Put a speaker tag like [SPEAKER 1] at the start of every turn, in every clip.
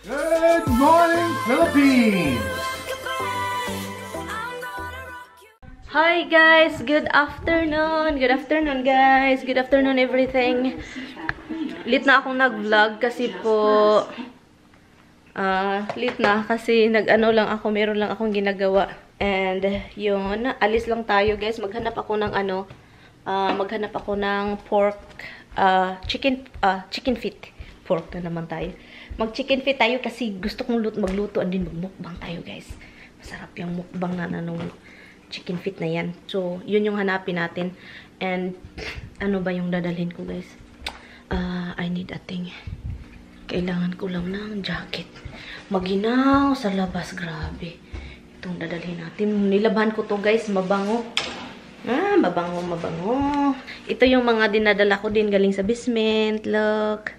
[SPEAKER 1] Good morning, Philippines!
[SPEAKER 2] Hi guys! Good afternoon! Good afternoon, guys! Good afternoon, everything! Late na akong nag-vlog kasi po late na kasi nag-ano lang ako, meron lang akong ginagawa. And yun, alis lang tayo, guys. Maghanap ako ng ano, maghanap ako ng pork, chicken, chicken feet. Pork na naman tayo. Mag-chicken feet tayo kasi gusto kong magluto and din magmukbang tayo, guys. Masarap yung mukbang na nung chicken feet na yan. So, yun yung hanapin natin. And, ano ba yung dadalhin ko, guys? I need a thing. Kailangan ko lang ng jacket. Maginaw sa labas. Grabe. Itong dadalhin natin. Nilaban ko to, guys. Mabango. Ah, mabango, mabango. Ito yung mga dinadala ko din galing sa basement. Look.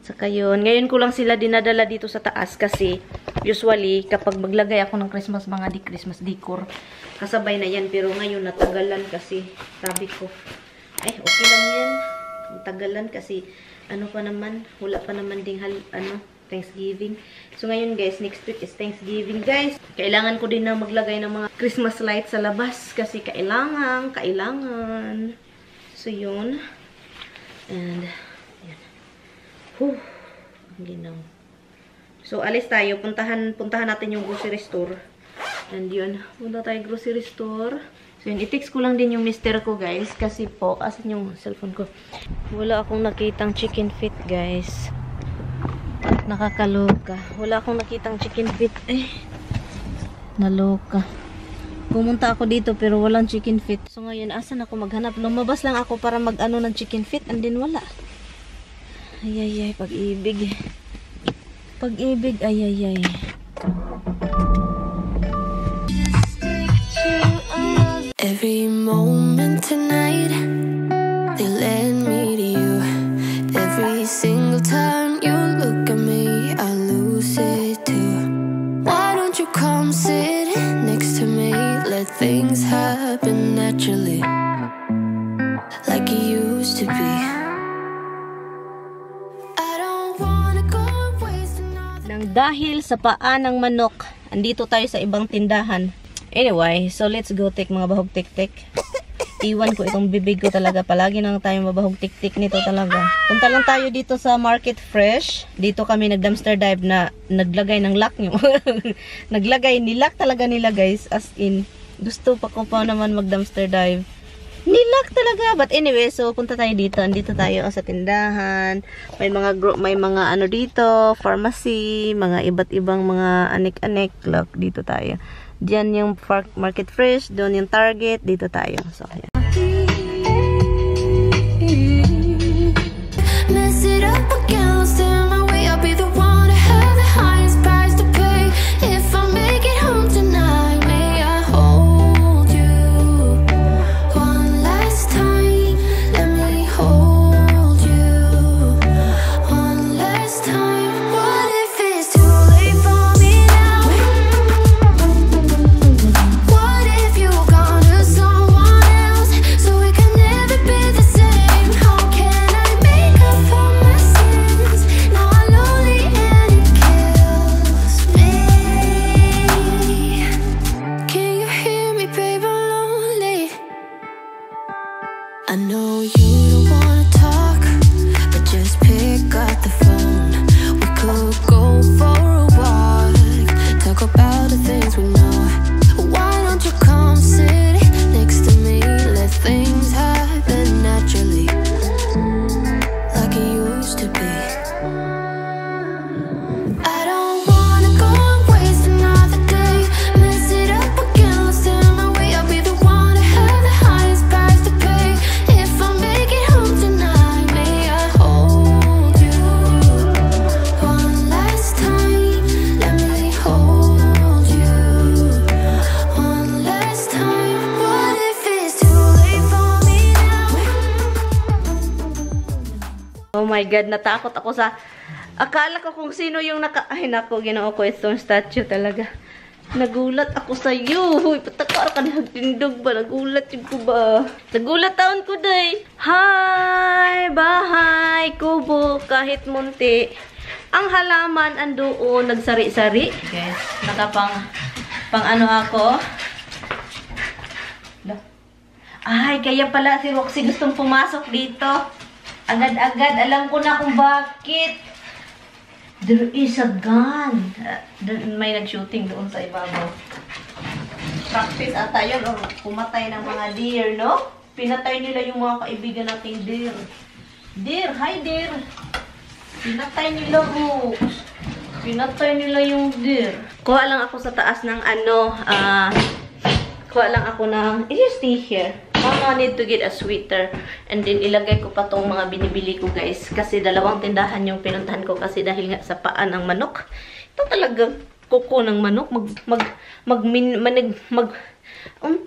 [SPEAKER 2] Saka yun. Ngayon ko lang sila dinadala dito sa taas kasi usually kapag maglagay ako ng Christmas, mga di Christmas decor, kasabay na yan. Pero ngayon natagalan kasi sabi ko, eh, okay lang yan. Natagalan kasi ano pa naman, wala pa naman ding ano, Thanksgiving. So ngayon guys, next week is Thanksgiving, guys. Kailangan ko din na maglagay ng mga Christmas lights sa labas kasi kailangan, kailangan. So yun. And yan. Whew, ang ginaw. So alis tayo, puntahan natin yung grocery store. And yun, punta tayo grocery store. So yun, i-text ko lang din yung mister ko, guys, kasi po, asan yung cellphone ko? Wala akong nakitang chicken feet, guys. Nakakaloka. Wala akong nakitang chicken feet. Eh, naloka. Pumunta ako dito pero walang chicken feet. So ngayon, asan ako maghanap? Lumabas lang ako para mag-ano ng chicken feet and then wala. Ay, ay, ay, pag-ibig. Pag-ibig, ay, ay, ay.
[SPEAKER 3] Every moment tonight, they led me to you. Every single time you look at me, I lose it too. Why don't you come sit next to me? Let things happen naturally, like it used to be. I don't wanna go waste another.
[SPEAKER 2] Nang dahil sa paa ng manok, andito tayo sa ibang tindahan. Anyway, so let's go take mga bahog tik-tik. Iwan ko itong bibig ko talaga. Palagi na lang tayo mabahog tik-tik nito talaga. Punta lang tayo dito sa Market Fresh. Dito kami nag-dumpster dive na naglagay ng lock nyo. Naglagay, nilock talaga nila, guys. As in, gusto pa ko pa naman mag-dumpster dive. Nilock talaga. But anyway, so punta tayo dito. Andito tayo sa tindahan. May mga ano dito, pharmacy, mga iba't ibang mga anik-anik. Look, dito tayo. Diyan yung Market Fresh, doon yung Target, dito tayo. So, ayan.
[SPEAKER 3] Mess it up again, lost in my way. I'll be the one to have the highest price to pay. If I make it home tonight, may I hold you one last time? Let me hold you one last time. What if it's too late for me now? What if you've gone to someone else, so we can never be the same? How can I make up for my sins? Now I'm lonely and it kills me. Can you hear me, babe? I'm lonely. I know you don't wanna talk, but just pick up the phone. We could go for a walk, talk about the things we know. Why don't you come sit next to me? Let things happen naturally, like it used to be. I don't wanna go and waste another day. Mess it up again, lost in my way. I'll be the one to have the highest price to pay. If I make it home tonight, may I hold you one last time? Let me hold you one last time. What if it's too late for me now?
[SPEAKER 2] Oh my God, natakot ako sa... Akala ko kung sino yung naka... Ay, nako, ginoo ko itong statue talaga. Nagulat ako sa iyo. Huy, patakar ka na tindog ba? Nagulat yung ko ba? Nagulat taon ko, day. Hi! Bahay! Kubo! Kahit munti. Ang halaman andoon nagsari-sari. Guys, nakapang pang ano ako. Ay, kaya pala si Roxy gustong pumasok dito. Agad-agad, alam ko na kung bakit. There is a gun. May nag-shooting doon sa ibabaw. Practice ata yun or pumatay ng mga deer, no? Pinatay nila yung mga kaibigan nating deer. Deer, hi deer. Pinatay nila, Rox. Pinatay nila yung deer. Kuha lang ako sa taas ng ano, kuha lang ako ng, you stay here. Mama need to get a sweater. And then, ilagay ko pa tong mga binibili ko, guys. Kasi dalawang tindahan yung pinuntahan ko kasi dahil nga sa paa ng manok. Ito talaga kuko ng manok.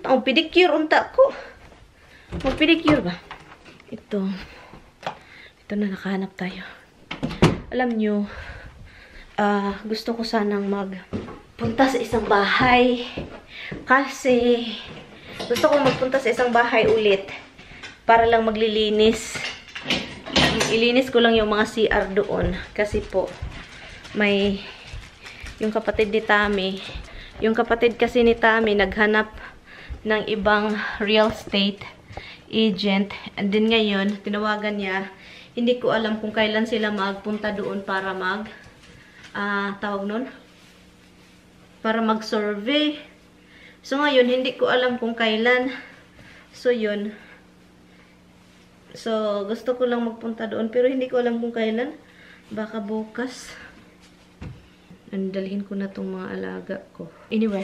[SPEAKER 2] Mag pedicure unta ko. Mag-pedicure ba? Ito. Ito na, nakahanap tayo. Alam nyo, gusto ko sanang magpunta sa isang bahay. Kasi, gusto ko magpunta sa isang bahay ulit. Para lang maglilinis. Ilinis ko lang yung mga CR doon. Kasi po, may, yung kapatid ni Tami, yung kapatid kasi ni Tami, naghanap ng ibang real estate agent. And then ngayon, tinawagan niya. Hindi ko alam kung kailan sila magpunta doon para mag, tawag nun? Para mag-survey. So, ngayon, hindi ko alam kung kailan. So, yun. So, gusto ko lang magpunta doon. Pero hindi ko alam kung kailan. Baka bukas. Dalhin ko na tong mga alaga ko. Anyway,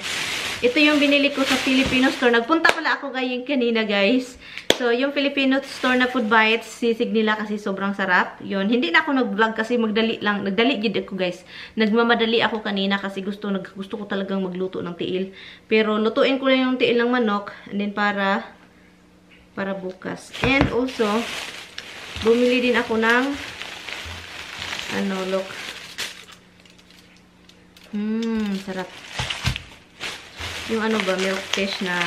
[SPEAKER 2] ito yung binili ko sa Filipino store. Nagpunta pala ako ngayon kanina, guys. So, yung Filipino store na Food Bites, sisig nila kasi sobrang sarap. Yun. Hindi na ako nag-vlog kasi magdali lang. Nagdali gid ako, guys. Nagmamadali ako kanina kasi gusto ko talagang magluto ng tiil. Pero, lutuin ko lang yung tiil ng manok. And then, para bukas. And also, bumili din ako ng, ano, look. Sarap. Yung ano ba, milk fish na,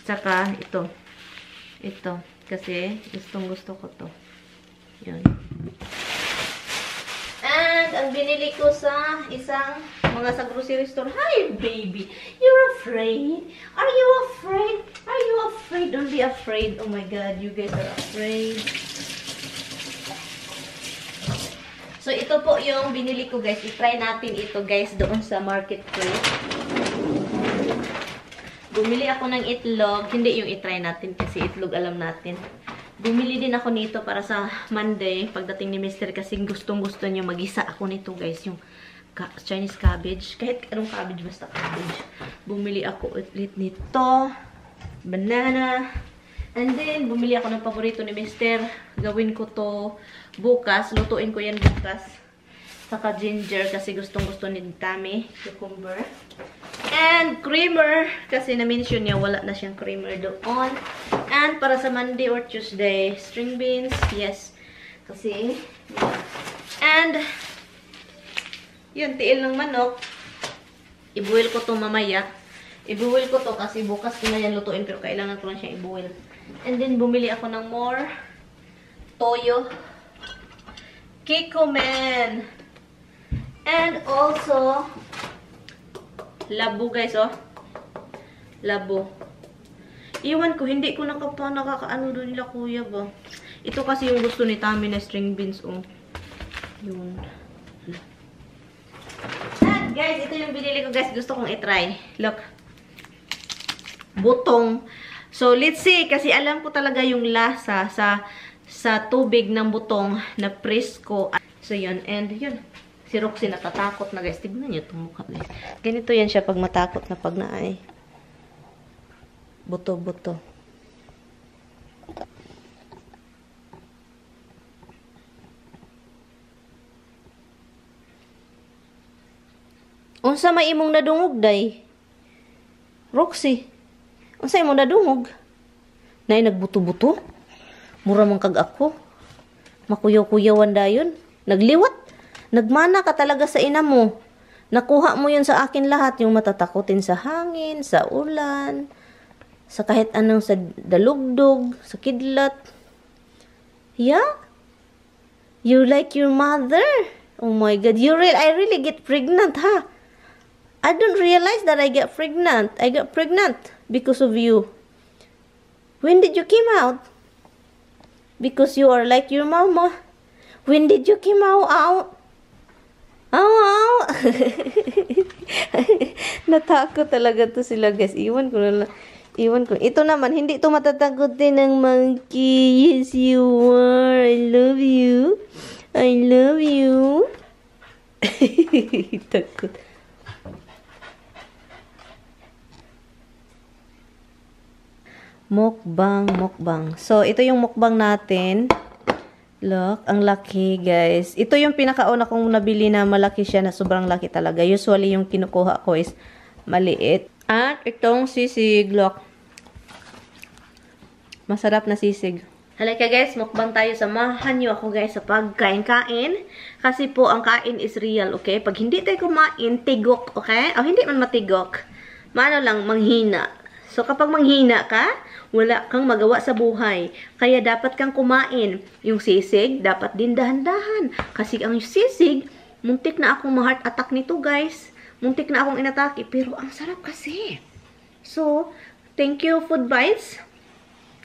[SPEAKER 2] saka ito. Ito. Kasi, gustong gusto ko to. Yun. And, ang binili ko sa isang mga sa grocery store. Hi, baby! You're afraid? Are you afraid? Are you afraid? Don't be afraid. Oh my God, you guys are afraid. So, ito po yung binili ko, guys. I-try natin ito, guys, doon sa marketplace. Bumili ako ng itlog. Hindi yung i-try natin kasi itlog alam natin. Bumili din ako nito para sa Monday. Pagdating ni Mr. kasi gustong-gusto niya magisa ako nito, guys. Yung Chinese cabbage. Kahit anong cabbage, basta cabbage. Bumili ako ulit nito. Banana. And then, bumili ako ng paborito ni Mr. Gawin ko to bukas. Lutuin ko yan bukas. Saka ginger kasi gustong-gusto ni Tami. Cucumber. And creamer. Kasi na-mention niya, wala na siyang creamer doon. And para sa Monday or Tuesday, string beans. Yes. Kasi, yeah. And, yun, tiil ng manok. I-boil ko to mamaya. I-boil ko to kasi bukas ko na yan lutuin. Pero kailangan ko lang siyang i-boil. And then, bumili ako ng more toyo. Kikkoman. And also, labo, guys, oh. Labo. Iwan ko, hindi ko nakakaano doon nila, kuya ba? Ito kasi yung gusto ni Tami na string beans, oh. Yun. And, guys, ito yung binili ko, guys. Gusto kong itry. Look. Butong. So, let's see. Kasi alam ko talaga yung lasa sa tubig ng butong na presko. So, yun. And, yun. Si Roxy natatakot na, guys. Tignan niyo itong mukha, guys. Ganito yan siya pag matakot na pag naay. Buto-buto. Unsa may imong nadungog, day? Roxy. Unsa imong nadungog? Nay nagbuto-buto? Mura man kag ako. Makuyaw-kuyawan dayon. Nagliwat. Nagmana ka talaga sa ina mo. Nakuha mo yun sa akin lahat. Yung matatakotin sa hangin, sa ulan, sa kahit anong sa dalugdog, sa kidlat. Yeah? You like your mother? Oh my God, I really get pregnant, huh? I don't realize that I get pregnant. I got pregnant because of you. When did you came out? Because you are like your mama. When did you came out? Out? Out? Natakot talaga to sila, guys. Iwan ko na lang. Iwan ko. Ito naman, hindi to matatakot din ng monkey. Yes, you are. I love you. I love you. Takot. Mukbang, mukbang. So, ito yung mukbang natin. Look, ang laki, guys. Ito yung pinakauna kong nabili na malaki siya, na sobrang laki talaga. Usually, yung kinukuha ko is maliit. At itong sisig, look. Masarap na sisig. Halika guys, mukbang tayo. Samahan niyo ako guys sa pagkain-kain. Kasi po, ang kain is real, okay? Pag hindi tayo kumain, tigok, okay? O hindi man matigok. Maano lang, manghina. So, kapag manghina ka, wala kang magawa sa buhay. Kaya dapat kang kumain. Yung sisig, dapat din dahan-dahan. Kasi ang sisig, muntik na akong ma-heart attack nito, guys. Muntik na akong inatake. Pero ang sarap kasi. So, thank you, Food Bites.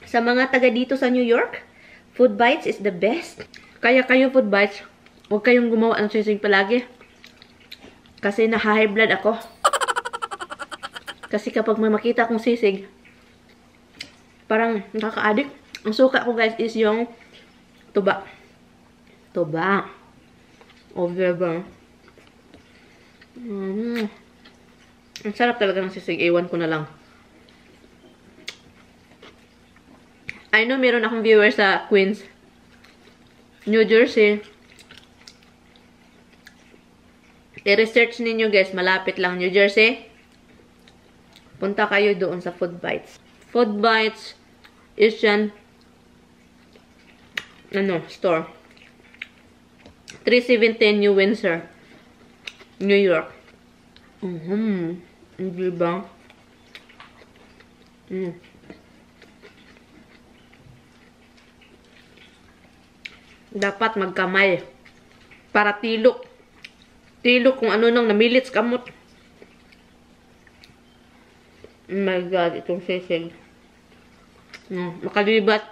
[SPEAKER 2] Sa mga taga dito sa New York, Food Bites is the best.
[SPEAKER 4] Kaya kayo, Food Bites, huwag kayong gumawa ng sisig palagi. Kasi na-high blood ako. Kasi kapag may makita akong sisig, parang nakaka-addict. Ang suka ko guys is yung tuba. Tuba. O diba? Ang sarap talaga ng sisig. Iwan ko na lang. I know meron akong viewers sa Queens, New Jersey. I-research ninyo guys. Malapit lang New Jersey. Punta kayo doon sa Food Bites. Food Bites Asian store. 317 New Windsor, New York. Diba? Dapat magkamay para tilok. Tilok kung ano nang namilit sa kamot. Oh my God, itong sisig. Makalibat.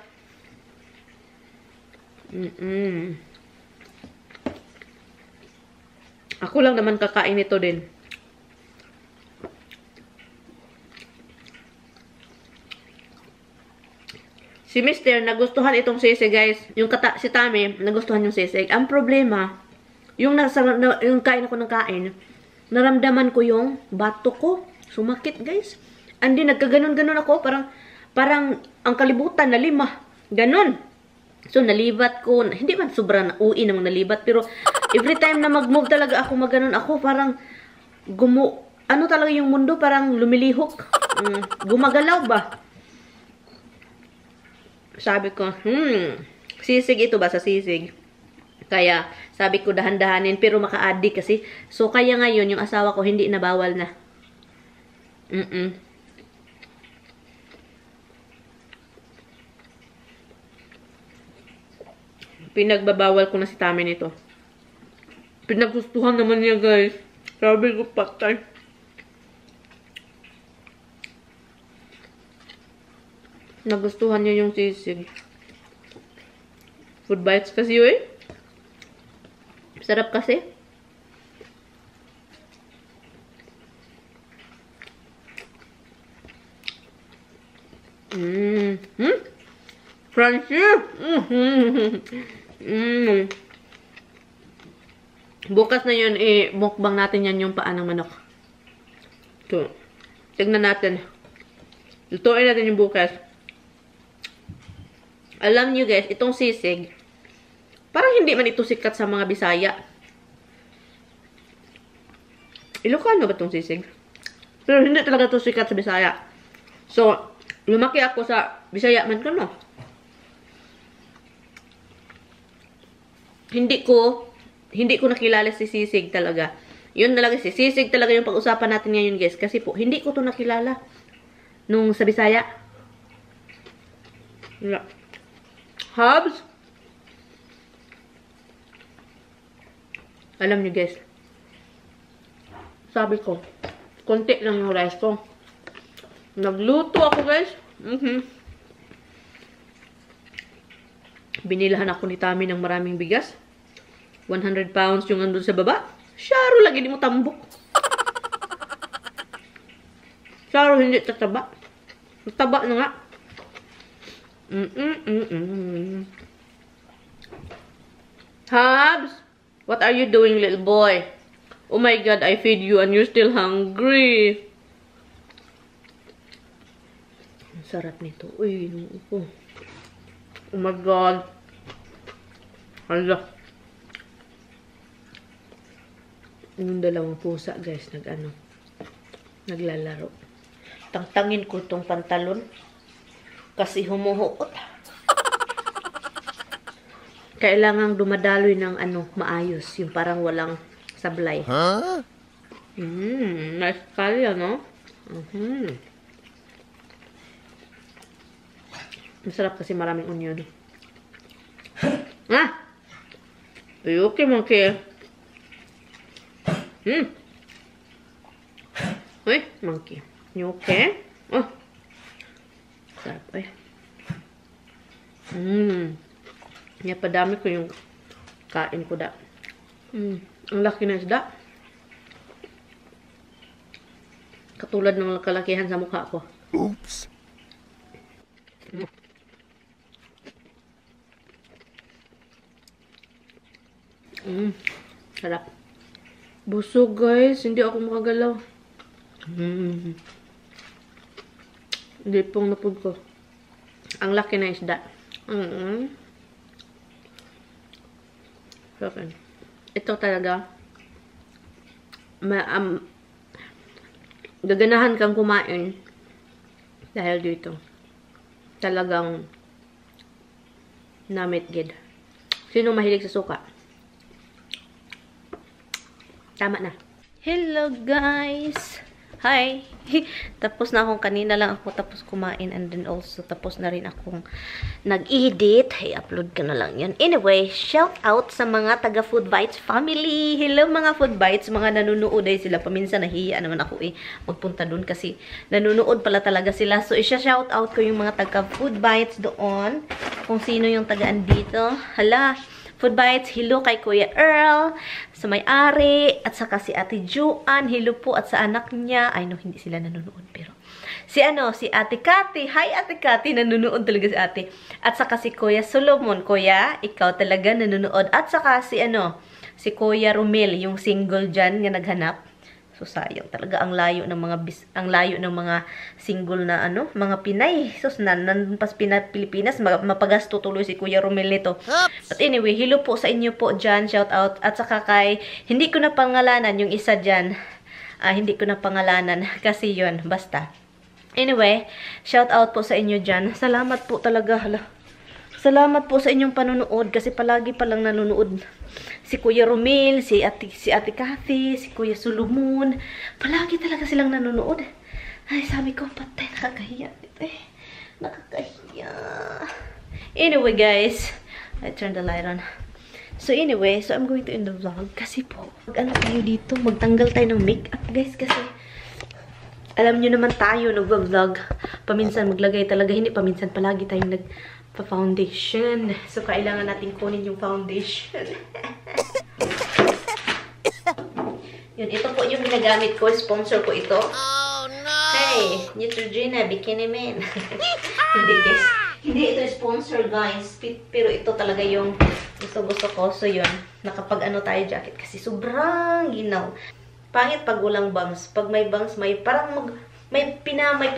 [SPEAKER 4] Ako lang naman kakain ito din. Si Mister, nagustuhan itong sisig, guys. Yung si Tami, nagustuhan yung sisig. Ang problema, yung kain ako ng kain, naramdaman ko yung bato ko. Sumakit, guys. Andi, nagkaganon-ganon ako. Parang ang kalibutan na lima. Ganon. So, nalibat ko. Hindi man sobra na ui namang nalibat. Pero, every time na mag-move talaga ako, maganon ako, parang, ano talaga yung mundo? Parang lumilihok. Gumagalaw ba? Sabi ko, sisig ito ba sa sisig? Kaya, sabi ko, dahan-dahanin, pero maka-addict kasi. So, kaya ngayon, yung asawa ko, hindi na bawal na. Pinagbabawal ko na si Tami nito. Pinagustuhan naman niya, guys. Sabi ko, patay. Nagustuhan niya yung sisig. Food Bites kasi yun eh. Sarap kasi. Crunchy! Bukas na yun, mukbang natin yan yung paa ng manok. So, tignan natin. Lutuin natin yung bukas. Alam nyo guys, itong sisig, parang hindi man ito sikat sa mga Bisaya. Ilocano ba itong sisig? Pero hindi talaga ito sikat sa Bisaya. So, lumaki ako sa Bisaya man ko, no? Hindi ko nakilala si sisig talaga. Yun talaga, si sisig talaga yung pag-usapan natin ngayon, guys. Kasi po, hindi ko to nakilala nung sa Bisaya. Wala. Hubs? Alam niyo, guys, sabi ko, konti lang yung rice ko. Nagluto ako, guys. Binilahan ako ni Tami ng maraming bigas. 100 pounds yung andun sa baba. Syaro lagi di mo tambok. Syaro hindi tataba. Taba na nga. Habs, what are you doing, little boy? Oh my God, I feed you and you're still hungry. Ang sarap nito. Uy, ko. Oh my God. Hala. Yung dalawang pusa, guys, naglalaro.
[SPEAKER 2] Tangtangin ko tong pantalon kasi humuhuot.
[SPEAKER 4] Kailangang dumadaloy ng maayos, yung parang walang sablay.
[SPEAKER 1] Huh?
[SPEAKER 4] Nice kaya, no? Masarap kasi maraming onion. Ah! Okay, monkey. Uy, monkey. You okay? Oh. Sarap, eh. Napadami ko yung kain ko da. Ang laki ng isda. Katulad ng kalakihan sa mukha ko.
[SPEAKER 1] Oops.
[SPEAKER 4] Sarap. Busog, guys. Hindi ako makagalaw. Hindi pong napod ko. Ang laki ng isda. Okay. Ito talaga. Gaganahan kang kumain. Dahil dito. Talagang namit gid. Sino mahilig sa suka? Tama na.
[SPEAKER 2] Hello, guys! Hi! Tapos na akong kanina lang ako tapos kumain and then also tapos na rin akong nag-edit. Hey, upload ka na lang yun. Anyway, shout out sa mga taga Food Bites family! Hello mga Food Bites! Mga nanunood ay sila. Paminsan nahiya naman ako eh magpunta dun kasi nanunood pala talaga sila. So, isya-shout out ko yung mga taga Food Bites doon. Kung sino yung tagaan dito. Hala! Food Bites, hello kay Kuya Earl, sa may-ari, at saka si Ate Joanne, hello po, at sa anak niya. Ay no, hindi sila nanonood, pero si Ate Cathy. Hi Ate Cathy, nanonood talaga si Ate. At saka si Kuya Solomon, Kuya, ikaw talaga nanonood. At saka si Kuya Romel, yung single dyan nga naghanap. So sayang talaga ang layo ng mga single na mga Pinay. So nandun pa sa Pilipinas, mapagasto tuloy si Kuya Romel nito. But anyway, hello po sa inyo po dyan, shout out. At saka kay, hindi ko na pangalanan yung isa dyan. Hindi ko na pangalanan kasi yun, basta. Anyway, shout out po sa inyo dyan. Salamat po talaga, hala. Salamat po sa inyong panonood kasi palagi palang nanonood si Kuya Romel, si Ate Cathy, si Kuya Solomon. Palagi talaga silang nanonood. Ay, sabi ko, patay, nakakahiya dito eh. Nakakahiya. Anyway, guys, I turned the light on. So anyway, so I'm going to end the vlog kasi po, mag-ano tayo dito, magtanggal tayo ng makeup, guys, kasi alam nyo naman tayo, nagva-vlog. Paminsan maglagay talaga, hindi paminsan palagi tayong nag-foundation. So, kailangan natin kunin yung foundation. Yun, ito po yung ginagamit ko. Sponsor ko ito.
[SPEAKER 3] Oh, no!
[SPEAKER 2] Hey, Neutrogena, Bikini Man. Hindi, guys. Hindi ito sponsor, guys. Pero ito talaga yung gusto-gusto ko. So, yun. Nakapag-ano tayo jacket kasi sobrang ginaw. Pangit pag walang bangs. Pag may bangs, may parang may pinaganon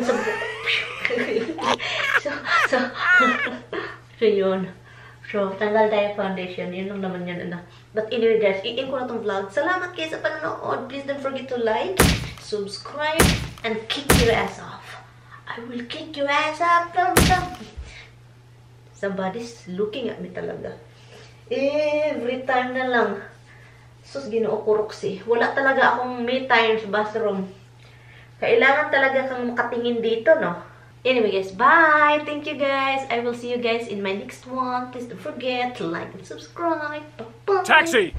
[SPEAKER 2] sa buhok. So, yun. So, tanggal tayo foundation. Yun lang naman yun, anak. But anyway, guys, i-end ko na tong vlog. Salamat kayo sa panonood. Please don't forget to like, subscribe, and kick your ass off. I will kick your ass off. Somebody's looking at me talaga. Every time na lang. Sus, Ginoo ko, Roxy. Wala talaga akong me time sa bathroom. Kailangan talaga kang makatingin dito, no? Anyway, guys, bye! Thank you, guys. I will see you guys in my next one. Please don't forget to like and subscribe. Bye-bye.
[SPEAKER 5] Taxi!